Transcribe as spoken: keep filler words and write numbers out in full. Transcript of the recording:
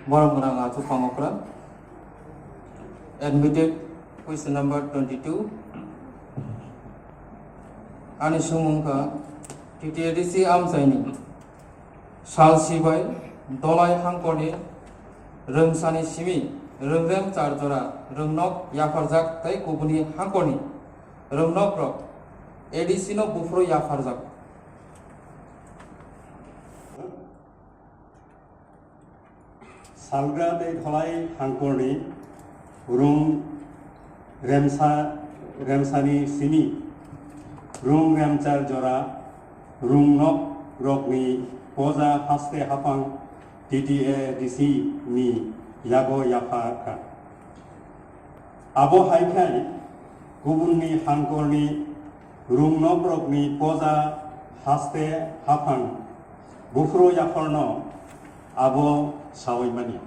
Borok gwnang achuk pangokra. Admitted question number twenty-two. Ani sumung kha T T A D C amchaini sal sibai Dolai hangkorni rwngsani simi rwngrem char jora rwngnok yapharjak tei kubuni hangkorni rwngnokrok A D C no buphuru yapharjak. Salgra tei Dholai hangkorni rung remsa, remsani simi rung remchar jora rung nok rokni poja haste haphang T T A D C ni yago yapha kha. Abo hai khai kubunni hangkorni rung nok rokni poja haste haphang buphuru yapharno abo sawi mani.